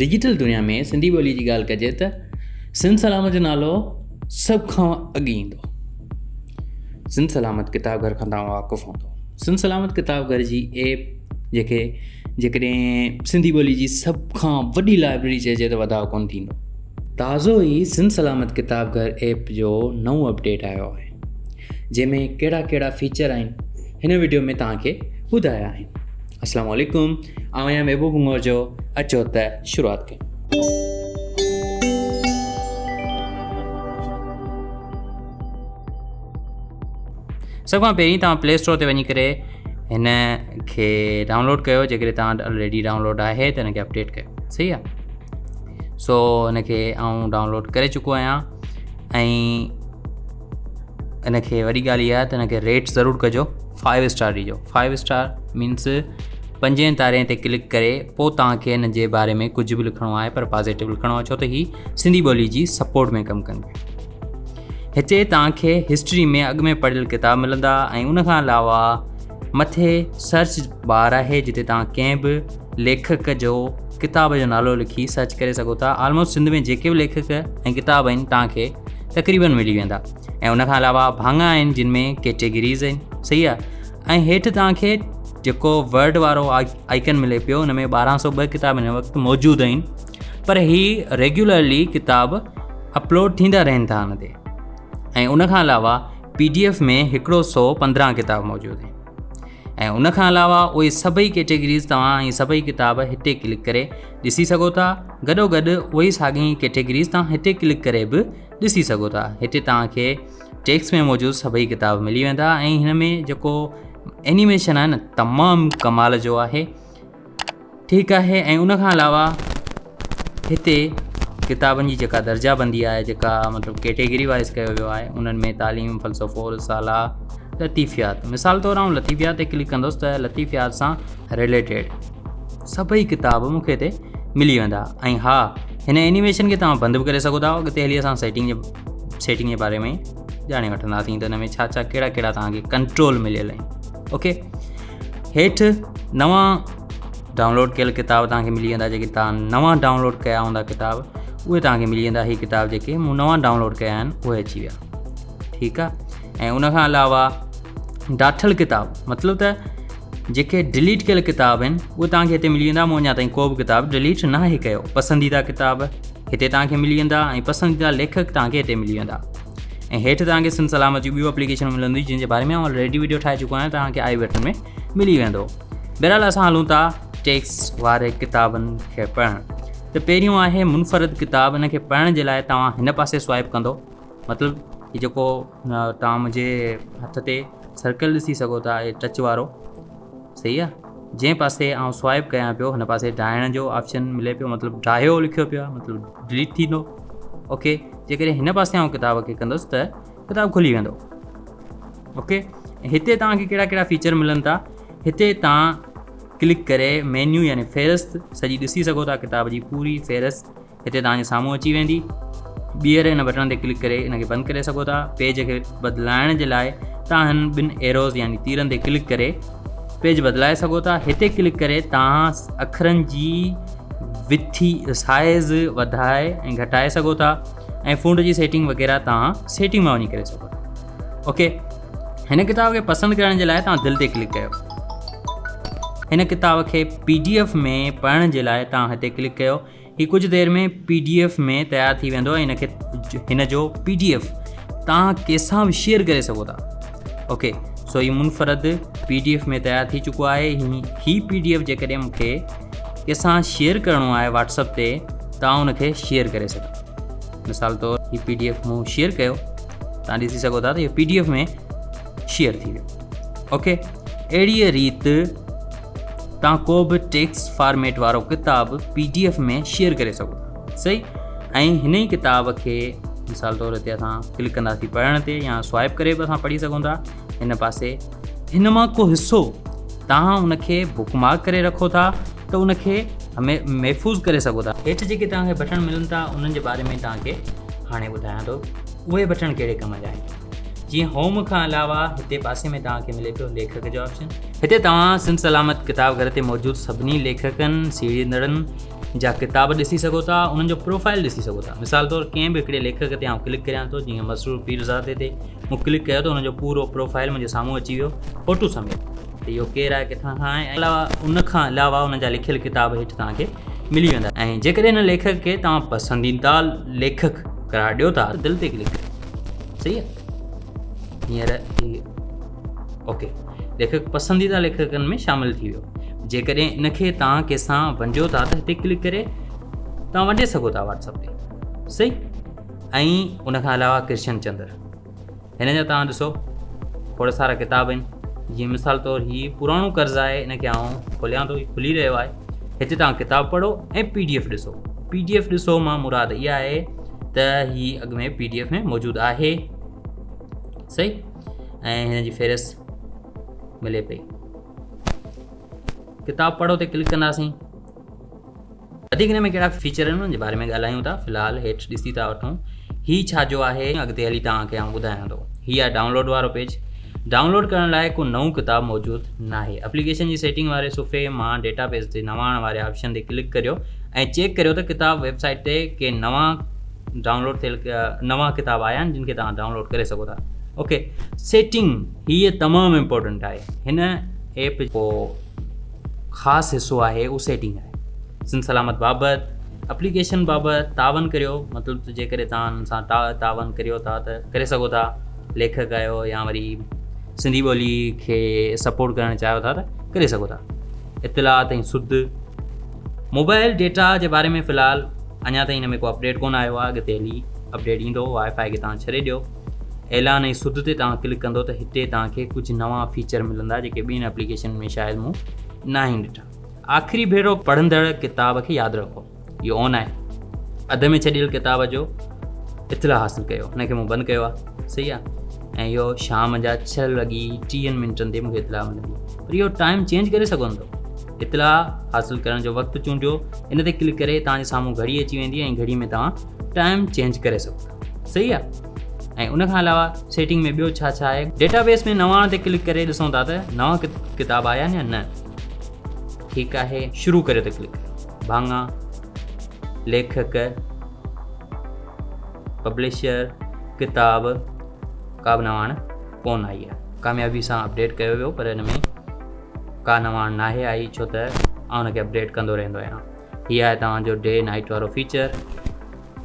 Digital دنيا ۾ سنڌي ٻولي جي ڳالهه ڪجي ته سنڌ سلامت جو نالو سڀ کان اڳ ايندو. سنڌ سلامت ڪتاب گهر کان توهان واقف هوندو. سنڌ سلامت ڪتاب گهر جي ايپ جيڪي جيڪڏهن سنڌي ٻولي جي سڀ کان وڏي لائبريري چئجي ته وڌاء ڪونه ٿيندو. تازو ئي سنڌ سلامت ڪتاب گهر ايپ جو نئون اپڊيٽ آيو آهي جنهن ۾ ڪهڙا ڪهڙا فيچر آهن هن وڊيو ۾ توهان کي ٻڌايا آهن. السلام عليڪم آئون آهيان محبوب هڱور جو اچو ته شروعات ڪيون. سڀ کان پهرين توهان پلي اسٽور تي وڃي ڪري هن کي ڊائونلوڊ ڪيو جيڪڏهن توهان وٽ آلريڊي ڊائونلوڊ آهي ته هن کي اپڊيٽ ڪيو صحيح آهي سو هن کي آئون ڊائونلوڊ ڪري چڪو آهيان ۽ ان کي وڏي ڳالهه اها آهي ته ان کي ريٽ ضرور ڪجو فائيو اسٽار ڏجو فائيو اسٽار مينس پنجين تاري تي ڪلڪ ڪري پوء توهان کي ان جي باري ۾ ڪجهه به لکڻو آهي پر پازيٽو لکڻو آهي ڇو ته هي سنڌي ٻولي جي سپورٽ ۾ ڪم ڪن پيو هتي توهان کي هسٽري ۾ اڳ ۾ پڙهيل ڪتاب ملندا ۽ ان کان علاوه مٿي سرچ بار آهي جتي توهان ڪنهن به ليکڪ جو ڪتاب جو نالو لکي سرچ ڪري سگهو ٿا آلموسٽ سنڌ ۾ جيڪي به ليکڪ ۽ ڪتاب آهن توهان کي تقريبن ملي ويندا ۽ ان کان علاوه ڀاڱا آهن جن ۾ ڪيٽيگريز آهن صحيح آهي ۽ هيٺ توهان کي جيڪو ورڊ وارو آئڪن ملي پيو ان ۾ 1202 ڪتاب هن وقت موجود آهن پر هي ريگيولرلي ڪتاب اپلوڊ ٿيندا رهن ٿا ان تي ۽ ان کان علاوه پي ڊي ايف ۾ 115 ڪتاب موجود آهن ۽ ان کان علاوه اهي سڀئي ڪيٽيگريز توهان ۽ سڀئي ڪتاب هتي ڪلڪ ڪري ڏسي سگهو ٿا گڏو گڏ اهي ساڳي ڪيٽيگريز توهان هتي ڪلڪ ڪري به ڏسي سگهو ٿا هتي توهان کي ٽيڪس ۾ موجود سڀئي ڪتاب ملي ويندا ۽ هن ۾ جيڪو اينيميشن آهي نه تمام ڪمال جو آهي ٺيڪ آهي ۽ ان کان علاوه هتي ڪتابن جي جيڪا درجا بندي آهي جيڪا مطلب ڪيٽيگري وائز ڪيو ويو آهي انهن ۾ تعليم فلسفو رسالا لطيفيات مثال طور آئون لطيفيات تي ڪلڪ ڪندس ته لطيفيات سان رليٽيڊ سڀئي ڪتاب مون کي هتي ملي ويندا ۽ ها هن اينيميشن کي توهان بند به ڪري سگهو ٿا اڳتي هلي اسان سيٽنگ جي سيٽنگ جي باري ۾ ڄاڻي وٺنداسين ته هن ۾ ڇا ڇا ڪهڙا ڪهڙا توهان کي ڪنٽرول مليل آهن اوڪي هيٺ نوان ڊائونلوڊ ڪيل ڪتاب توهان کي ملي ويندا جيڪي توهان نوان ڊائونلوڊ ڪيا هوندا ڪتاب اهي توهان کي ملي ويندا هي ڪتاب جيڪي مون نوان ڊائونلوڊ ڪيا آهن اهي اچي ويا ٺيڪ آهي ۽ ان کان علاوه ڊاٺل ڪتاب مطلب ته جيڪي ڊليٽ ڪيل ڪتاب آهن اهي توهان کي هتي ملي ويندا مون اڃا تائين ڪو به ڪتاب ڊليٽ ناهي ڪيو پسنديده ڪتاب هتي توهان کي ملي ويندا ۽ پسنديده ليکڪ توهان کي هتي ملي ويندا ۽ هيٺ توهان کي سنڌ سلامت جون ٻيون اپليڪيشن ملنديون جن جي باري ۾ آئون آلريڊي ويڊيو ٺاهي چڪو آهيان توهان کي آئي بٽن ۾ ملي ويندو بهرحال اسان هلون ٿا ٽيڪس واري ڪتابن کي پڙهڻ ته پهريون آهي منفرد ڪتاب ان کي پڙهڻ جي لاء توهان هن پاسي سوائپ ڪندو مطلب هي جيڪو توهان منهنجي هٿ تي سرڪل ڏسي سگهو ٿا هي ٽچ وارو صحيح آ جنهن پاسي آئون سوائپ ڪيان پيو هن پاسي ڊاهڻ جو آپشن ملي پيو مطلب ڊاهيو لکيو پيو آهي مطلب ڊليٽ ٿيندو اوڪي جيڪڏهن هن پاسي آئون ڪتاب کي ڪندس ته ڪتاب کلي ويندو اوڪي هتي توهان کي ڪهڙا ڪهڙا فيچر ملن ٿا هتي توهان ڪلڪ ڪري مينيو يعني فهرست سڄي ڏسي سگهو ٿا ڪتاب جي پوري فهرست هتي توهان جي سامهون اچي ويندي. ٻيهر ان بٽڻ تي ڪلڪ ڪري ان کي بند ڪري سگهو ٿا. پيج کي بدلائڻ جي لاء توهان هن ٻن ايروز يعني تيرن تي ڪلڪ ڪري پيج بدلائي سگهو ٿا. هتي ڪلڪ ڪري توهان اکرن جي وٿي سائيز وڌائي ۽ گهٽائي سگهو ٿا ۽ فونٽ جي سيٽنگ وغيره توهان سيٽنگ مان وڃي ڪري سگهو ٿا. اوڪي هن ڪتاب کي پسند ڪرڻ جي لاء توهان دل تي ڪلڪ ڪيو. هن ڪتاب کي پي ڊي ايف ۾ پڙهڻ جي لاء توهان هتي ڪلڪ ڪيو. هي ڪجهه دير ۾ پي ڊي ايف ۾ تيار ٿي ويندو ۽ هن کي هن جو پي ڊي ايف توهان ڪنهن سان به شيئر ڪري سگهو ٿا اوڪي سو هي منفرد پي ڊي ايف ۾ تيار ٿي چڪو آهي هي پي ڊي ايف جيڪڏهن مون کي ڪنهن سان شيئر ڪرڻو آهي واٽسپ تي ته آئون ان کي شيئر ڪري سگهان مثال طور هي پي ڊي ايف مون شيئر ڪيو توهان ڏسي سگهو ٿا ته هي پي ڊي ايف ۾ شيئر ٿي ويو اوڪي اهڙيء ريت توهان ڪو به ٽيڪسٽ فارميٽ وارو ڪتاب پي ڊي ايف ۾ شيئر ڪري سگهو ٿا صحيح ۽ هن ئي ڪتاب کي مثال طور هتي اسان ڪلڪ ڪنداسين پڙهڻ تي يا سوائپ ڪري به اسان پڙهي سگهون ٿا هن پاسي هن مان ڪو حصو توهان ان کي بڪ مارڪ ڪري رکو ٿا ته ان کي محفوظ ڪري سگهو ٿا. هيٺ جيڪي توهان کي بٽڻ ملن ٿا انهن جي باري ۾ توهان کي هاڻي ٻڌايان ٿو اهي بٽڻ ڪهڙي ڪم جا آهن. جيئن هوم کان علاوه هتي پاسي ۾ توهان کي ملي پيو ليکڪ جو آپشن. هتي توهان سنڌ سلامت ڪتاب گهر تي موجود سڀني ليکڪن، سيڙيندڙن جا ڪتاب ڏسي سگهو ٿا، انهن جو پروفائل ڏسي سگهو ٿا. مثال طور ڪنهن به هڪڙي ليکڪ تي آئون ڪلڪ ڪريان ٿو، جيئن مسرور پيرزادي تي مون ڪلڪ ڪيو ته ان جو پورو پروفائل منهنجي سامهون اچي ويو فوٽو سميت ته اهو ڪير آهي، ڪٿان کان آهي ۽ ان کان علاوه ان جا لکيل ڪتاب هيٺ توهان کي ملي ويندا ۽ جيڪڏهن ان ليکڪ کي توهان پسنديده ليکڪ قرار ڏيو ٿا ته دل تي ڪلڪ ڪريو. صحيح آهي هينئر هي اوڪي ليکڪ پسنديده ليکڪن ۾ شامل ٿي ويو. جيڪڏهن ان کي توهان ڪنهن سان ونڊيو ٿا ته هتي ڪلڪ ڪري توهان ونڊي سگهو ٿا واٽس اپ تي. صحيح ۽ ان کان علاوه ڪرشن چندر هن جا توهان ڏسو کوڙ سارا ڪتاب آهن. جيئن مثال طور هي پراڻو قرض آهي، ان کي آئون کوليان ٿو، هي کلي رهيو آهي. هتي توهان ڪتاب پڙهو ۽ پي ڊي ايف ڏسو. پي ڊي ايف ڏسو مان مراد اها آهي ته هي اڳ ۾ پي ڊي ايف ۾ موجود آهي. صحيح ۽ هن جي فهرست ملي پئي. ڪتاب پڙهو تي ڪلڪ ڪنداسين. وڌيڪ هن ۾ ڪهڙا فيچر آهن ان جي باري ۾ ڳالهايون ٿا. في الحال هيٺ ڏسي ٿا وٺون هي ڇا جو آهي، اڳتي هلي توهان کي آئون ٻڌايان ٿو. هي آهي ڊائونلوڊ وارو پيج. ڊائونلوڊ ڪرڻ لاء ڪو نئون ڪتاب موجود ناهي. اپليڪيشن جي سيٽنگ واري صفحي مان ڊيٽا بيس تي نواڻ واري آپشن تي ڪلڪ ڪريو ۽ چيڪ ڪريو ته ڪتاب ويب سائيٽ تي ڪي نوان ڊائونلوڊ ٿيل نوان ڪتاب آيا آهن جن کي توهان ڊائونلوڊ ڪري سگهو ٿا. اوڪي سيٽنگ هيء تمام امپورٽنٽ آهي. هن ايپ جو خاص حصو آهي اهو سيٽنگ آهي. سنڌ سلامت بابت اپليڪيشن بابت تعاون ڪريو، مطلب ته جيڪڏهن توهان ان سان تعاون ڪريو ٿا ته ڪري سگهو ٿا. ليکڪ آهيو يا وري سنڌي ٻولي کي سپورٽ ڪرڻ چاهيو ٿا ته ڪري سگهو ٿا. اطلاعات ۽ سڌ موبائل ڊيٽا جي باري ۾ في الحال اڃا تائين هن ۾ ڪو اپڊيٽ ڪونه آيو آهي، اڳتي هلي اپڊيٽ ايندو. وائي فائي کي توهان ڇڏي ڏيو. اعلان ۽ سڌ تي توهان ڪلڪ ڪندو ته هتي توهان کي ڪجهه نوان فيچر ملندا جيڪي ٻين اپليڪيشن ۾ شايد مون ناهن ڏٺا. آخري ڀيرو پڙهندڙ ڪتاب کي ياد رکو. اهو آن آهي. اڌ ۾ ڇڏيل ڪتاب جو اطلاع حاصل ڪيو. هن کي مون بند ڪيو آهي. صحيح آهي. ۽ اهو شام جا ڇهه لڳي ٽيهن منٽن تي مون کي اطلاع ملندي. پر اهو ٽائيم چينج ڪري سگهون ٿو. اطلاع حاصل ڪرڻ جو وقت چونڊيو. ان تي ڪلڪ ڪري توهان جي سامهون گهڙي اچي ويندي ۽ گهڙي ۾ توهان ٽائيم چينج ڪري سگهو ٿا. صحيح آهي. ۽ ان کان علاوه سيٽنگ ۾ ٻيو ڇا ڇا آهي. ڊيٽا بيس ۾ نواڻ تي ڪلڪ ڪري ڏسون ٿا ته نوان ڪتاب آيا آهن يا نه. ٺيڪ آهي، شروع ڪريو تي ڪلڪ ڪريو. ڀاڱا، ليکڪ، پبلشر، ڪتاب، ڪا به نواڻ ڪونه آئي آهي. ڪاميابي سان اپڊيٽ ڪيو ويو پر ان ۾ ڪا نواڻ ناهي آئي ڇو ته آئون ان کي اپڊيٽ ڪندو رهندو آهيان. هي آهي توهان جو ڊي نائيٽ وارو فيچر.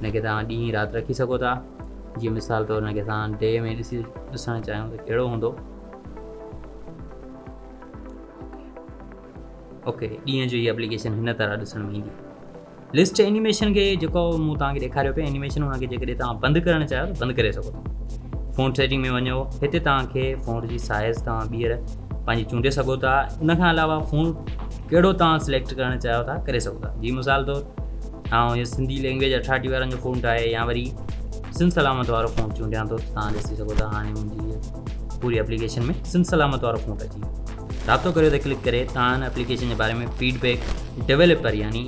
ان کي توهان ڏينهن رات رکي سگهو ٿا. جيئن مثال طور ان کي اسان ڊي ۾ ڏسي ڏسڻ چاهيون ته ڪهڙو هوندو. اوڪي ڏينهن جو هي اپليڪيشن هن طرح ڏسڻ ۾ ايندي. لسٽ اينيميشن کي جيڪو مون توهان کي ڏيکاريو پئي اينيميشن ان کي جيڪڏهن توهان بند ڪرڻ چاهيو ته بند ڪري سگهو ٿا. فونٽ سيٽنگ ۾ وڃو، هتي توهان کي فونٽ جي سائز توهان ٻيهر پنهنجي چونڊي سگهو ٿا. ان کان علاوه فونٽ ڪهڙو توهان سليڪٽ ڪرڻ چاهيو ٿا ڪري سگهو ٿا. جي مثال طور آئون هي سنڌي لينگويج اٺاٽي وارن جو فونٽ آهي يا وري سنڌ سلامت وارو فونٽ چونڊيان ٿو ته توهان ڏسي سگهو ٿا هاڻي منهنجي پوري اپليڪيشن ۾ سنڌ سلامت وارو فونٽ اچي ويو. رابطو ڪريو تي ڪلڪ ڪري توهان هن اپليڪيشن جي باري ۾ فيڊ بيڪ ڊيولپر يعني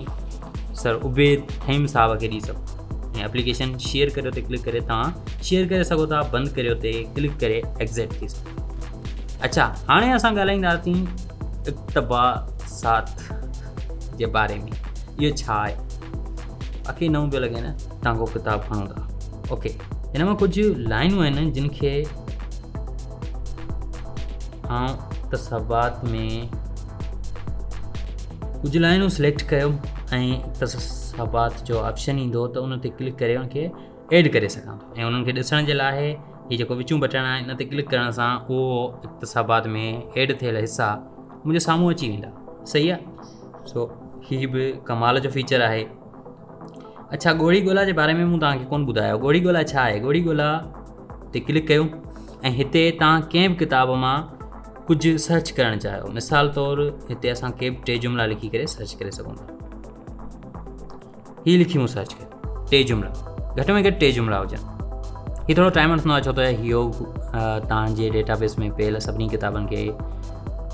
سر عبيد ٿهيم صاحب کي ڏئي سگهو ٿا ۽ اپليڪيشن شيئر ڪريو تي ڪلڪ ڪري توهان شيئر ڪري سگهو ٿا. بند ڪريو تي ڪلڪ ڪري ايگزٽ ٿي سگهو ٿا. اڇا هاڻي اسان ڳالهائينداسين اقتباسات جي باري ۾. اهو ڇا آهي؟ باقي نئون پيو لڳي نه. توهان ڪو ڪتاب کڻو ٿا. اوڪي هن مان ڪجهه لائنون آهن جن کي آئون اقتباسات ۾ ڪجهه لائنون سليڪٽ ڪيو ۽ اقتباسات جو آپشن ايندو ته ان تي ڪلڪ ڪري ان کي ايڊ ڪري سگهان ٿو ۽ انهن کي ڏسڻ جي لاء هي جيڪو وچون بٽڻ آهي ان تي ڪلڪ ڪرڻ سان اهو اقتباسات ۾ ايڊ ٿيل حصا منهنجي سامهون اچي ويندا. صحيح آهي. سو هي به ڪمال جو فيچر آهي. اڇا ڳوڙهي ڳولا جي باري ۾ مون توهان کي ڪونه ٻڌايو. ڳوڙهي ڳولا ڇا آهي؟ ڳوڙهي ڳولا تي ڪلڪ ڪيو ۽ هتي توهان ڪنهن به ڪتاب مان ڪجهه سرچ ڪرڻ چاهيو. مثال طور هتي اسان ڪي به ٽي جملا لکي ڪري سرچ ڪري سگهون ٿا. هي لکي مون سرچ ڪيو، ٽي جملا، گهٽ ۾ گهٽ ٽي جملا هجن. هي ٿورو ٽائيم وٺندو آهي ڇو ته اهو توهان جي ڊيٽا بيس ۾ پيل سڀني ڪتابن کي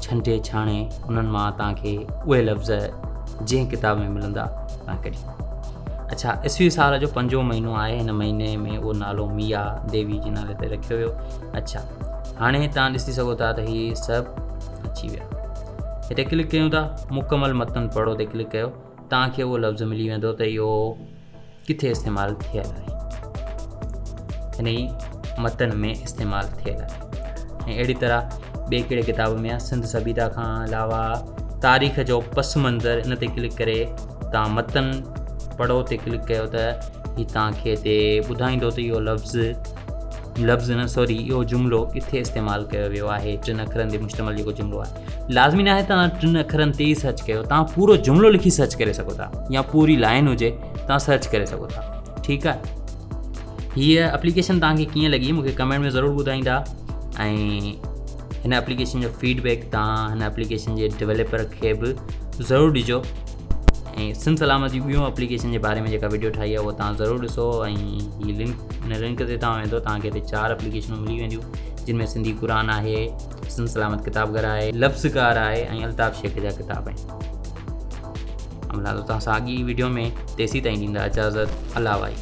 ڇنڊي ڇاڻي انهن مان توهان کي اهي لفظ جنهن ڪتاب ۾ ملندا توهان ڪڍي. اڇا عيسوي سال جو پنجون مهينو آهي، هن مهيني ۾ اهو نالو ميا ديوي جي نالي تي رکيو ويو. اڇا هاڻي توهان ڏسي سگهو ٿا ته هي سڀ اچي ويا. هتي ڪلڪ ڪيون ٿا، مڪمل متن پڙهو تي ڪلڪ ڪيو توهان کي اهو لفظ ملي ويندو ته اهو ڪٿي استعمال ٿيل آهي، ان ئي متن ۾ استعمال ٿيل آهي. ۽ اهڙي طرح ٻئي ڪهڙي ڪتاب ۾ آهي، سنڌ سڀيتا کان علاوه تاريخ جو پس منظر، ان تي ڪلڪ ڪري توهان متن پڙهو تي ڪلڪ ڪيو ته هي توهان کي هتي ٻڌائيندو ته اهو لفظ، لفظ نه سوري، اهو جملو ڪٿي استعمال ڪيو ويو آهي. ٽن اکرن تي مشتمل جيڪو جملو آهي، لازمي ناهي توهان ٽن اکرن تي ئي سرچ ڪيو، توهان پورو جملو لکي سرچ ڪري سگهو ٿا يا پوري لائن هجي توهان سرچ ڪري سگهو ٿا. ٺيڪ آهي، هيء اپليڪيشن توهان کي ڪيئن لڳي مونکي ڪمينٽ ۾ ضرور ٻڌائيندا ۽ هن اپليڪيشن جو فيڊ بيڪ توهان هن اپليڪيشن جي ڊيولپر کي به ضرور ڏجو. ۽ سنڌ سلامت جي ٻيون اپليڪيشن جي باري ۾ جيڪا وڊيو ٺاهي آهي اها توهان ضرور ڏسو. ۽ هي لنڪ، هن لنڪ تي توهان ويندو توهان کي هتي 4 اپليڪيشنون ملي وينديون، جن ۾ سنڌي قرآن آهي، سنڌ سلامت ڪتاب گهر آهي، لفظ ڪار آهي ۽ الطاف شيخ جا ڪتاب آهن. ملان ٿو توهان سان اڳي وڊيو ۾، تيسين تائين ڏيندا اجازت. الله وائي.